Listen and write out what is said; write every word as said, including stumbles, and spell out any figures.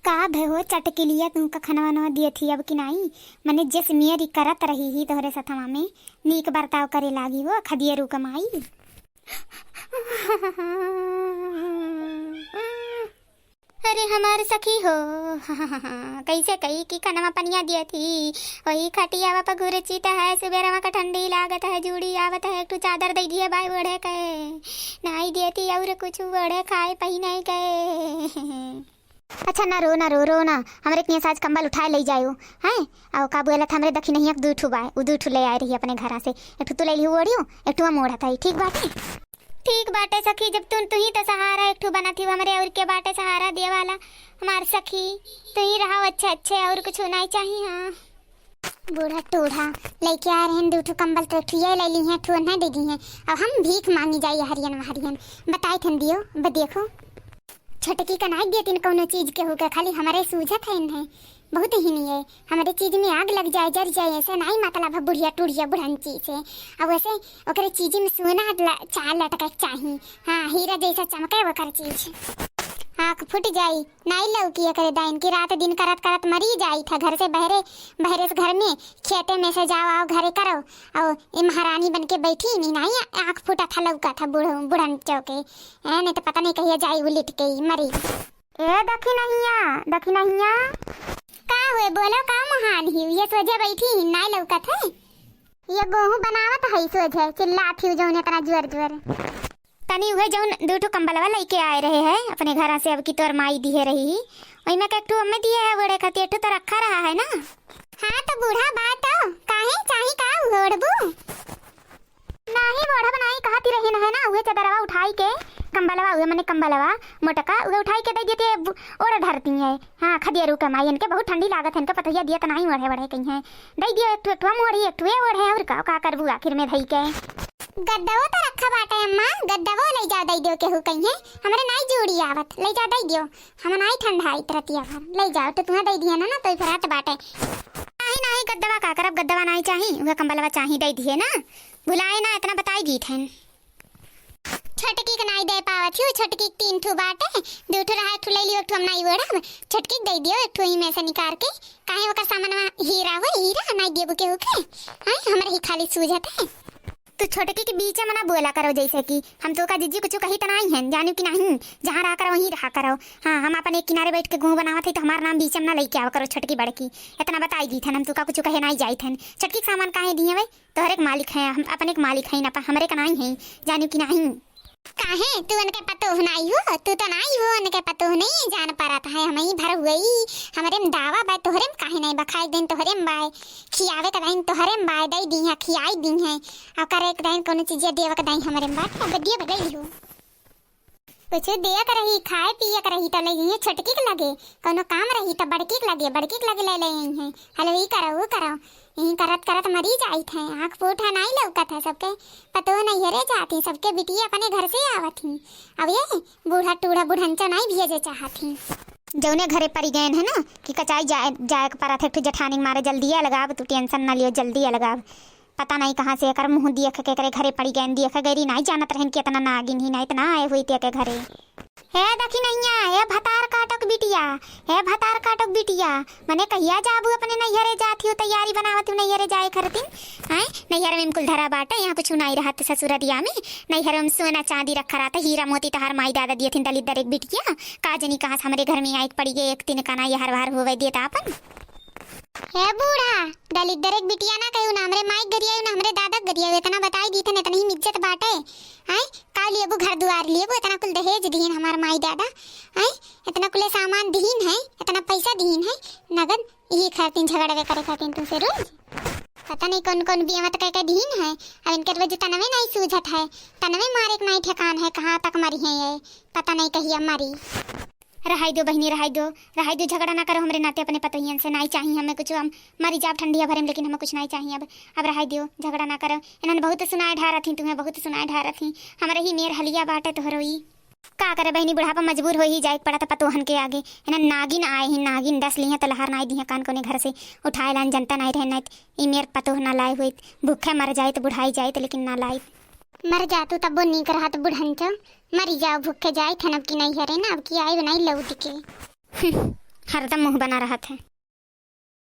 का भे हो चटकिलिया, तुहका खनवा नवा दियत ही अब कि नाई? मने जस मेरी करत रही ही तोहरे सथवा में, नीक बर्ताव करे लागी हो खदियरू क माई। अरे हमार सखी हो, कैसे कही कि खनवा पनिया दियत ही, वही खटियावा पर घुरचित है, सुबेरवा का ठंडी लागत है, जूड़ी आवत है, एक ठो चादर दे दिए बाय ओढ़े के, नाई दियत ही और कुछ ओढ़े खाए पहिने के। अच्छा, ना रो, ना रो, रो ना। हमरे किहाँ से आज कंबल उठाए लइ जायो, हैं? अउ का बोलत, हमरे दखिनहिया के दुइ ठो बाय, उ दुइ ठो ले आए रही अपने घरा से। एक ठो तू ले लिहू ओढ़ियो, एक ठो हम ओढ़त हई, ठीक बाटे? ठीक बाटे सखी, जब तू, तू ही तो सहारा एक ठो बनत ही हमरे, और के बाटे सहारा दे वाला? हमार सखी, तू ही रहो अच्छे अच्छे, और कुछ नाई चाही। हाँ। बूढ़ा टूढ़ा, लइके आए रहन दू ठो कंबल, तो एक ठो ये ले ली हैं, ठो नहीं दे दी हैं। अब हम भीख मांगी जाई हरियन वहरियन। बताई थन दियो, ब देखो। छोटकी का नाई देतिन कौनो चीज के होके, खाली हमरे सूझत है इन्हें। बहुत ही नहीं है, हमरे चीज में आग लग जाए, जर जाए, ऐसे नाई मतलब है बुढ़िया टूढ़िया बुढ़न चीज से। अब वैसे ओकरे चीज में सोना ल-, चार लटके चाही। हाँ, हीरा जैसा चमके ओकर चीज। आँख फूट जाई, नाई लौकी एकरे दाइन की रात दिन करत करत मरी जाई था। घर से बहरे, बहरे से घर में, खेते में से जाओ आओ घरे करो। और ए महारानी बन के बैठी नहीं, नाई आँख फूटा था लौका था बूढ़, बूढ़न चौके। ए, नहीं तो पता नहीं कहिया जाई उलिट के ही मरी। ए दखिनहिया, दखिनहिया। का हुए बोलो, का महान ही? ये सोझे बैठी ही, नाई लौकत है। ये गोहूं बनावत है सोझे, चिल्लात ही जौन इतना जोर जोर। तनी उहे जौन दू ठो कंबलवा लइके आए रहे है अपने घरा से, अब की तोर माई दिहे रही ही, ओइमे के एक ठो हमें दिहे है ओढ़े खातिर, एक ठो तो रखा रहा है ना। हाँ तो बूढ़ा बात हो, काहे चाही का ओढ़बू? नाही ओढ़ब नाही कहती रही न है ना, उहे चदरवा उठाई के, कंबलवा उहे मने कंबलवा मोटका उहे उठाई के दे देते, बु-, ओढ़ धरती है। हाँ, खदियरू के माई, इनके बहुत ठंडी लागत है, इनके पतोहिया दिया त नाही ओढ़े ओढ़े कहीं है। दे दियो एक ठो, एक ठो हम ओढ़ी, एक ठो ये ओढ़े, और का, का करबू आखिर में धई के? गद्दवो तो रखा बाटे अम्मा, गद्दवो ले जा दे दियो केहू कहीं है, हमरे नाई जूड़ी आवत, ले जा दे दियो, हम नाई ठंडा आई तरतिया भर, ले जाओ तो तुम्हें दे दिया ना, ना तो फरात बाटे। नाही, नाही, गद्दवा का करब, गद्दवा नाही चाही, उहे कंबलवा चाही, दे दिए ना, भुलाए ना, इतना बताई दीत हन। छोटकी के नाई दे पावत ही, छोटकी के तीन ठो बाटे, दू ठो रहा, एक ठो ले लियो, एक ठो हम नाई ओढ़ब, छोटकी के दे दियो, एक ठो ही में से निकाल के, काहे ओकर सामानवा हीरा हो, हीरा, नाई देबू केहू के, हैं, हमरे ही खाली सूझत है। तू छोटकी के बीच में ना बोला करो, जैसे कि हम तो का जिज्जी कुछ कही त नाही हन, जानियो कि नाही, जहाँ रहा करो वहीं रहा करो। हाँ, हम अपन एक किनारे बैठ के गुह बनावत है तो हमार नाम बीच में ना लेके आवा करो छोटकी बड़की, इतना बताई दी थन हम, तू का कुछ कहे नाही जाई थन। छोटकी के सामान काहे दिए भाई? तोहरे के मालिक है, हम अपने के मालिक है ना, हमरे का नाही है, जानियो कि नाही। काहे तू उनके पतोह नाही हो? तू तो नाही हो उनके पतोह, नहीं जान परत है, हम ही भर हुई, हमरे में दावा बा, तोहरे में काहे नाही बा? खाए दिन तोहरे में बाय, खियावे के दाइन तोहरे में बाय, दई दी है, खियाई दी है, और करे के दाइन कोनो चीज देवे के दाइन हमरे में बाटे, अब दिए बदल हो। कुछ दिए के रही, खाए पिए के रही तो ले जाइए छोटकी के लगे, कोनो काम रही तो बड़की के लगे, बड़की के लगे ले ले है, हलो ई करो, ऊ करो, यही करत करत मरी जाइत है, आँख फूट है, नाई लौकत है, सबके पतोह नैहरे जात ही, सबके बिटिया अपने घर से आवत ही। अब ये बूढ़ा टूढ़ा बुढ़नचा नाई भेजे चाहत ही। जौने घरे पड़ी गए है ना कि कचाई जाए, जाए के परत है, एक ठो जेठानी के मारे जल्दी अलगाव, तू tension ना लियो, जल्दी अलगाव। पता नहीं कहाँ से एकर मुँह दियख के एकरे घरे पड़ी गए, दियख गैरी नाई जानत रहन कि इतना नागिन ही ना, इतना आए हुई ते के घरे। हे दखिनहिया, हे भतार काटक बिटिया, हे भतार काटक बिटिया, मने कहिया जाबू अपने नैहरे जात हियो, तैयारी बनावत हियो नैहरे जाए खरतिन? हैं? नैहर में कुल धरा बाटे, यहाँ कुछ नाई रहत ससुररिया में। नैहर में सोना चांदी रखा रहत, हीरा मोती तहार माई दादा दिए थिन दलिद्दर एक बिटिया। का जनी कहाँ से हमरे घर में आइक पड़ी गए, एक तिनका ना यहर वहर होवे देत आपन। हे बूढ़ा, दलिद्दर एक बिटिया ना कहू ना, हमरे माई गरियायू ना हमरे दादा गरियायू, इतना बताई दी थन, इतनी ही इज्जत बाटे। हैं? का लेबू घर दुआर लेबू, इतना कुल दहेज दीन हमार माई दादा, हैं? इतना कुले सामान दीन है, इतना पैसा दीन है, नगद यही खातिन झगड़वे करे खातिन तुमसे रोज। पता नहीं कौन कौन बियावत कह के दीन है, अब इनके रोज तनवे नहीं सूझत है, तनवे मारे के नहीं ठेकान है, कहाँ तक मरी है ये, पता नहीं कहिया मरी। रहाई दो बहिनी, रहाई दो, रहाई दो, झगड़ा ना करो हमरे नाते अपने पतोहियन से, नाई चाही हमें कुछ, हम मरी जाब ठंडिया भरे में, लेकिन हमें कुछ नाई चाही अब, अब रहाई दो, झगड़ा ना करो। इन्हन बहुत सुनाए ढारत ही, तुम्हें बहुत सुनाए ढारत ही, हमरे ही मेर हलिया बाटे तोहरो ई। का करे बहिनी, बुढ़ापा मजबूर हो ही जाए के पड़त पतोहन के आगे। इन्हन नागिन आए ही, नागिन डस ली हैं तो लहर नाई दी हैं, कान कोने घर से उठाए लान जनता नाई रहे, नाई ई मेर पतोह ना लाए हुई, भूखे मर जाए तो बुढ़ाई जाए तो, लेकिन ना लाए। मर जा तू तब्बो नीक रहत बुढ़न चो, मरी जाओ भूखे जाए थन, अब की नहीं हरे ना, अब की आए नहीं लौट के। हरदम मुँह बना रहत है।